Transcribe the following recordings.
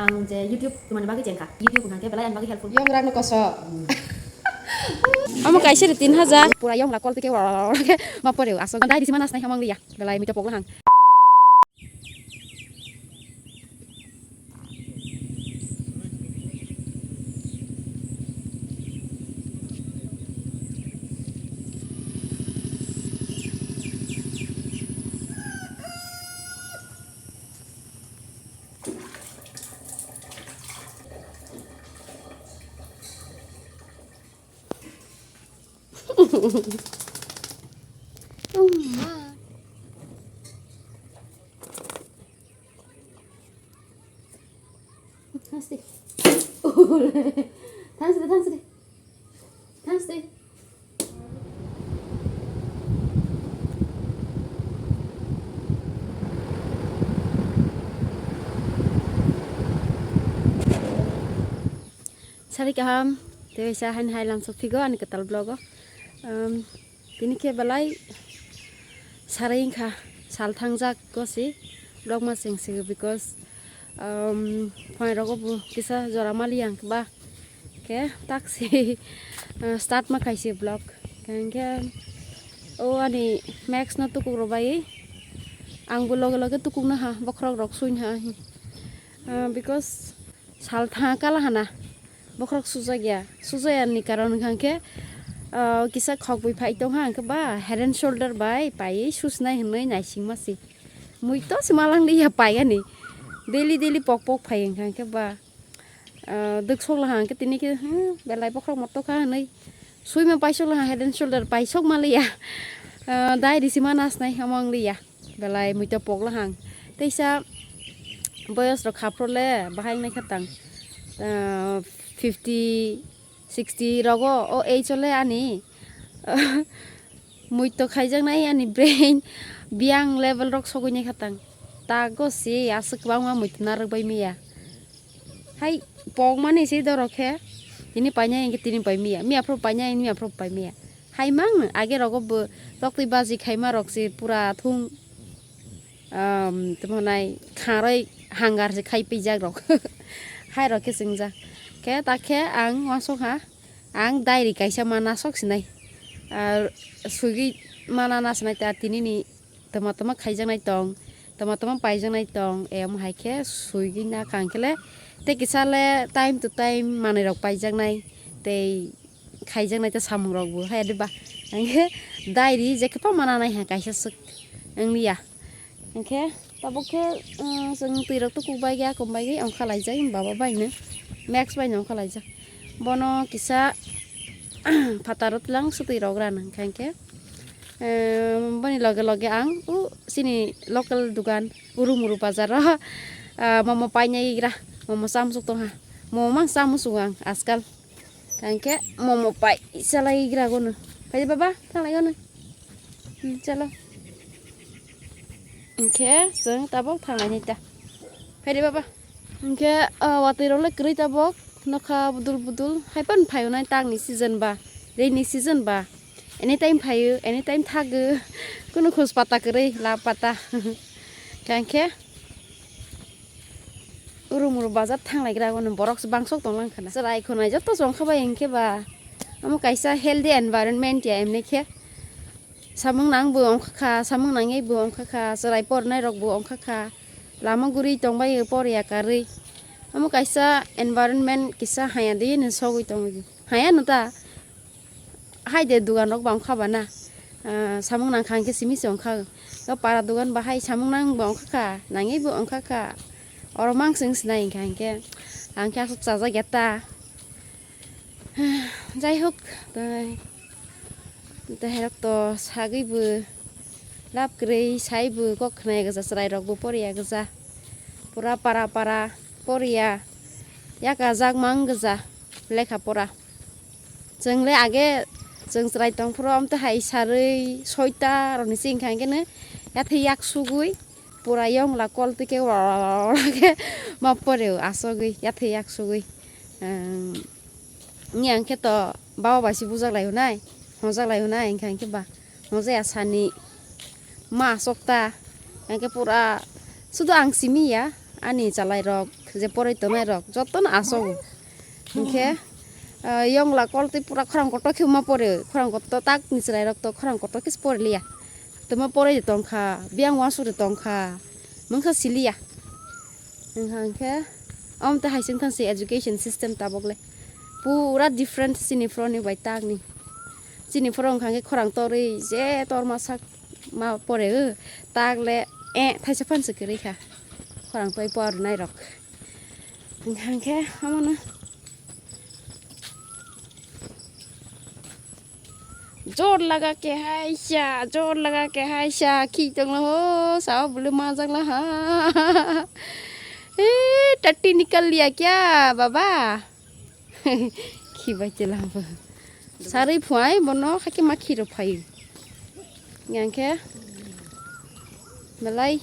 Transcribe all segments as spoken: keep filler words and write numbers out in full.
Ang je YouTube tumani bagwi chengkha. YouTube hwnkha khe belai ani bagwi helpful. Yong rang no koso. Amo kaisa ri tin hajar. Pura yong la kol tike wa ma pore asok dai disi mana snai hamang liya. Belai mito pokla hang. Thanks de. Thanks de, thanks de. Thanks de. Sari kaham, teisa hain hai lam sophigo ani kwtal vlog o. Um, tini khe belai sarai wngkha, sal thangjak gosi vlog ma cheng sigo because, um, phai rogo bo kisa jora mali yang ba. Khe taksi, uh, start ma khaisi vlog. Hingkhe o ani Max no tukuk rw bai ang bo loge loge tukuk naha bokhorok rok suina ha. Uh, because sal tha kala hana bokhorok sujak ya. Sujaya ni karon hingkha khe, uh, kisa khok bui phai tong ha hingkhe ba head and shoulder bai pai susnai hinwi naising masi. Mui to si malang liya pai ani. Daily daily pok pok phai hingkha khe ba. Ah, dwk sok lahang khe tini khe, hmm, belai bokhorok moto kha hinwi suima paisok lahang head and shoulder paisok ma liya. Ah, dai risi ma nasnai omo wng liya. Belai muitu pok lahang. Teisa boyos rok khapro le bahai wngnaikha tang. Ah, fifty, sixty rogo o age o le ani. Muitu khaijaknai ani brain biyang level rok sogwi naikha tang. Tago se aswk kwbangma muitu narwk bai maya. Hai pokmani se dorok khe tini painai hwnkhe tini pai maya, mia phuru painai hwnkhe mia phuru pai maya. Hai mang age rogo bo toktwi baji khaima rok se pura thung, um, tamo nai kharoi hangar se khai pijak rok. Hai rok khe swngjak. Khe ta khe ang uansuk ha, ang diary kaisa mana sok sinai. Ar swigwi mana na sinai ta tini ni tama tama khaijaknai tong, tama tama paijaknai tong, em hai khe swigwi na kang khe le tei kisa le time to time manwi rok paijaknai tei khaijaknai tei samung rok bo hai de ba. Hingkhe diary je khe pha mana nai ha kaisa swk wng liya. Hingkhe tabuk khe, um, chwng twi rok tukuk bai ya kom bai ongkha laijak baba bai no, Max bai no ongkha laijak. Bono kisa phataro tlang swtwi rok rana hingkha hingkhe. Ehm, boni loge loge ang o chini local dugan Urumuru bazar o, ah, momo painai gra, momo chamusuk tongha. Momo mang chamusuk ang askal. Hingkhe momo pai chalai gra gono. Phaidi baba, thanglai gono. Hmm, chalo. Hingkhe chwng tabuk thanglainai ta. Phaidi baba. Hingkhe, ah, watwi rok le kwrwi tabuk nokha budul budul hai phano phaio nai tangni season ba, rainy season ba, anytime phaio, anytime thago, kunu khus pata kwrwi la pata. Hingkhe urumuru bazar thanglaigra borok se bangsok tonglang khana. Chwrai khwnai joto chongkha bai hingkhe ba omo kaisa healthy environment ya emni khe. Samung nang bo ongkha kha, samung nangwi bo ongkha kha, chwrai pornai rok bo ongkha kha, lama guri tongbai poriya karwi. Omo kaisa environment kisa haya de no sogwi tongwi. Haya no ta, hai de dugan rok ba ongkha ba na. Ah, samung nang kha hingkhe simi se ongkha. To para dugan bahai samung nang bo ongkha kha, nangwi bo ongkha kha. Oro mang sing sinai hingkha hingkhe. Ang khe aswk chajak ya ta. Jai hok, tei, tei hai rok to sagwi bo lab kwrwi, sai bo kok khna ya gwja, chwrai rok bo poriya gwja, pura para para poriya, yaka jak mang gwja lekha pora. Chwng le age chwng chwrai tong phuru, omo tei hai sarwi soita rok ni sing kha, hingkhe no yathai yak sugwi. Pura yong la kol tike khe ma pore asogwi yathai yak sugwi. Wngya hwnkhe to baba bai se bujak lai hwnai, hojak lai hwnai, hingkha hingkhe ba hojaya sani ma asok ta, hingkhe pura sudu ang simi ya, ani chalai rok je poroi tongnai rok jotono asogo. Hinkhe, ah, yongla kol twi pura khorang kotor khe ma pore, khorang kotor tak ni chwrai rok to khorang kotor khe pore liya. Tongma poroi de tongkha, biyang uansuk de tongkha, mungsa siliya. Wngkha hinkhe, omo tei hai se wngkha se education system tabok le. Pura different chini phoro ni bai tak ni. Chini phoro wngkha hinkhe khorang torwi je torma sak ma pore o, tak le, eh, thaisa phan se kwrwi kha. Khorang twi pornai rok. Wngkha hinkhe, omono. Jor laga ke hai sha, jor laga ke hai sha, khi tong lo ho, sao bulu majak la ha. Eh, tatti nikal liya kya, baba? Khi bai chela bo. Sarui phuai bono, hakhe ma khi ro phai. Yang khe, belai.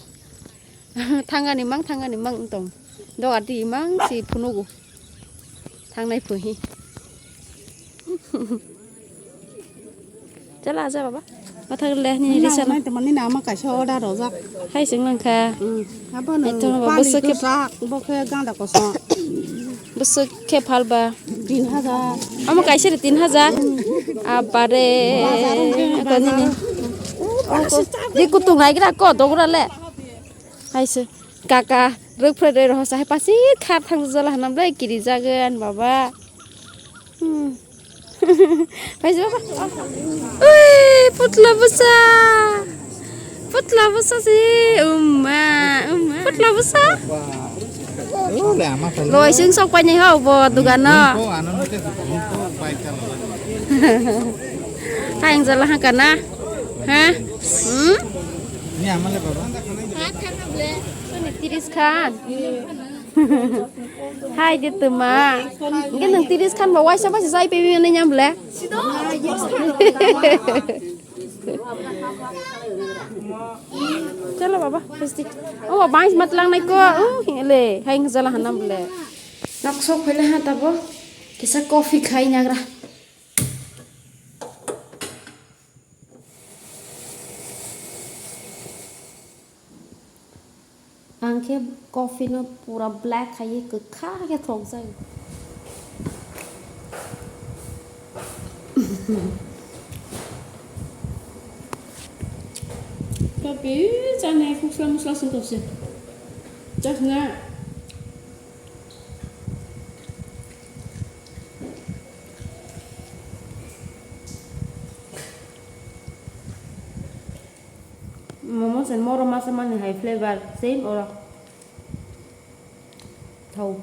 Thangani mang, thangani mang tong. Dogar di mang si phunugo. Thangnai phuhi. Chala aja baba. Mathang le ni risa na. Nai temani nama kaisa order rojak. Hai sing nang kha. Hmm. Abo no. Eto baba, pali bwswk khe sak, bo khe ganda koso. Bwswk khe phalba. Tin hajar. Omo kaisa re tin hajar. Abare. Bazar wngkhe, koni ni. Bazar. Di kutung nai gra ko dogra le. Hai se. Kaka rwk phre rwk rohosa hai pasi khar thang jala hanam le kiri jagan baba. Hmm. Paisa baba. Ui, putla bwsa. Putla bwsa si. Umma, umma. Putla bwsa. Loi sing sok paini ho bo dugano. Hai ang jala hangkana. Ha? Hmm? Ni amale baba. Tiris khan. Hai de tuma. Nge nang tiris khan ba waisa ba sai pe bi ne nyam le. Chalo baba, plastic. Oh, bang mat lang nai ko. Oh, le, hai jala hanam le. Nok sok phele ha tabo. Kisa coffee khai nyagra. Ang khe coffee no pura black khai kwkha khe thokjak. Coffee chana musla musla sung tokse. Chakna. Momo sen moro masa mani hai flavor same oro. Thau.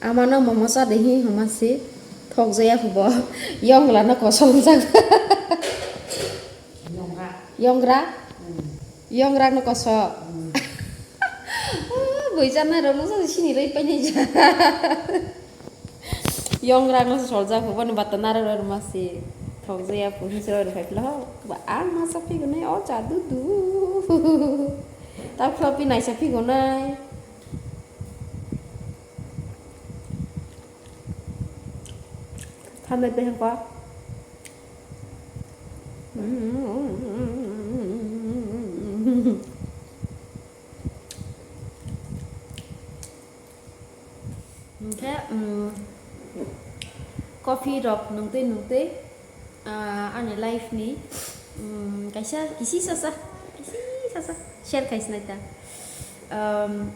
Amano momo cha de hi homa si thok jaya phubo yongla no kosong jak. Yongra? Yongra no koso. Boi janai rok no sini roi pai nai ja. Yongra no sol jak phubo ni bata naro roi ma si thok jaya phu hi roi phai pla ho. Ba ang ma sa phi gunai o cha du du. Ta khlo pi nai sa phi gunai. Thanai tei hwnkha. Hwnkhe, mm, coffee rok nungtwi nungtwi, ah, ani life ni, mm, kaisa kisi sasa, kisi sasa share khai sinai ta. Um,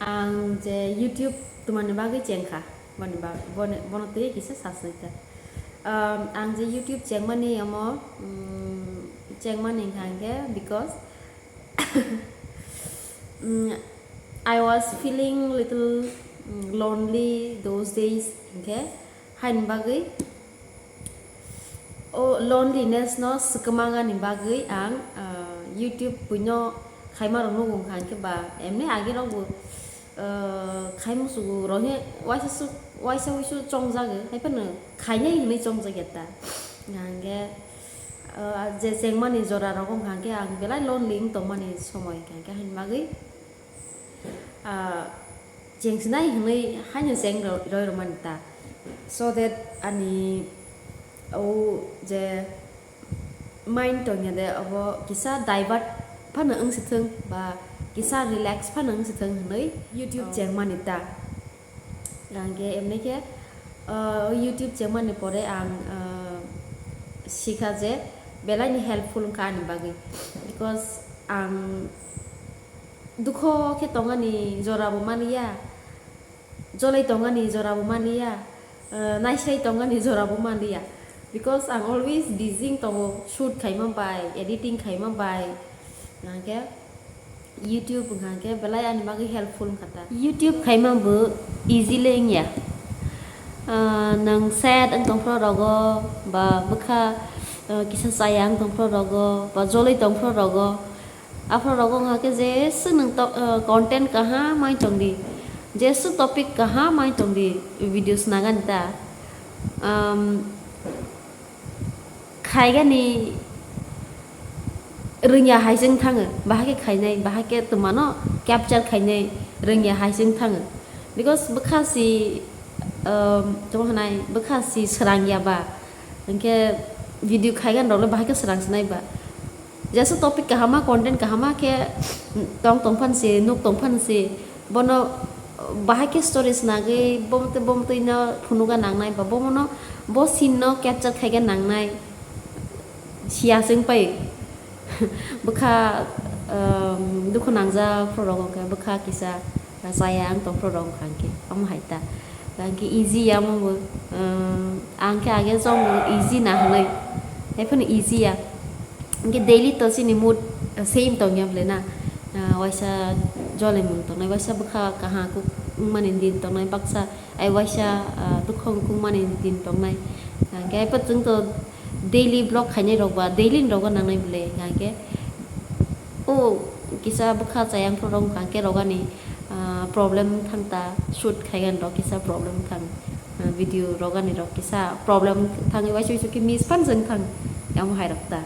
ang je YouTube twmani bagwi chengkha, boni bag-, boni, bono twi kisa sa sinai ta. Um, ang je YouTube chengmani omo, um, chengmani hwnkha hwnkhe because Mm, I was feeling little, mm, lonely those days, hwnkhe haini bagwi o loneliness no swkmangani bagwi ang, ah, YouTube buino khaima rok nugo wngkha, hwnkhe ba emni age rok bo, ah, khai musugo rok he waisa su-, waisa wisu chongjagwi, haiphano khainai hinwi chongjak ya ta. Hwnkhe, ah, je chengmani jora rok wngkha hwnkhe ang belai lonely wng tongmani somoi hwnkha hwnkhe haini bagwi, ah, chengsinai hinwi haino cheng ro-, roi rwmani ta. So that ani o je mind tongya de abo kisa divert phano wng si thung ba kisa relax phano wng si thung hinwi YouTube chengmani ta. Ang khe emni khe, uh, YouTube chengmani pore ang, uh, sikha je belaini helpful wngkha ani bagwi, because ang dukho khe tongani jorabo maliya, jolai tongani jorabo maliya, uh, naisai tongani jorabo maliya, because ang always busy tongo, shoot khaima bai, editing khaima bai, hwnkhe YouTube wngkha khe belai ani bagwi helpful wngkha ta. YouTube khaima bo easy le wngya. Ah, nwng sad wng tongphro rogo, ba bwkha, ah, kisa chaya wng tongphro rogo, ba joloi tongphro rogo. Aphro rogo wngkha khe jeswk nwng to-, ah, content kaham mai tongdi, jeswk topic kaham mai tongdi, video snagani ta. Um, khaigani rwngya hai se wng thango, bahai khe khainai, bahai khe twmano capture khainai rwngya hai se wng thango. Because bwkha si, um, tamo hwnai, bwkha si srangya ba, hwnkhe video khaigani rok le bahai khe srang sinai ba. Jesa topic kahama, content kahama khe tong tong phan se, nuk tong phan se, bono bahai khe story snagwi, bomtwi bomtwi no phunuga nangnai, ba bomono, bo scene no capture khaiga nangnai, siya se wng pai. Bwkha, um, dukhu nangjak phro rok wngkha, bwkha kisa chaya wng tong phro rok wngkha hwnkhe, omo hai ta. Hwnkhe easy ya omo bo, um, ang khe age chong easy na hwnwi, hai phano easy ya. Hwnkhe daily to chini mood, uh, same tongya bwle na? Uh, waisa jolimung tongnai, waisa bwkha kaham kuk wngmani din tongnai, baksa ai waisa, uh, dukhong kukmani din tongnai. Hwnkhe ai pho chwng to daily vlog khainai rok ba, daily ni rogo nangnai bwle. Hwnkhe o kisa bwkha chaya wng phro rok wngkha hwnkhe rogani, ah, problem thang ta, shoot khaigani rok kisa problem thang, ah, video rogani rok kisa problem thangwi waisa waisa khe miss phan jeng thang, amo hai rok ta.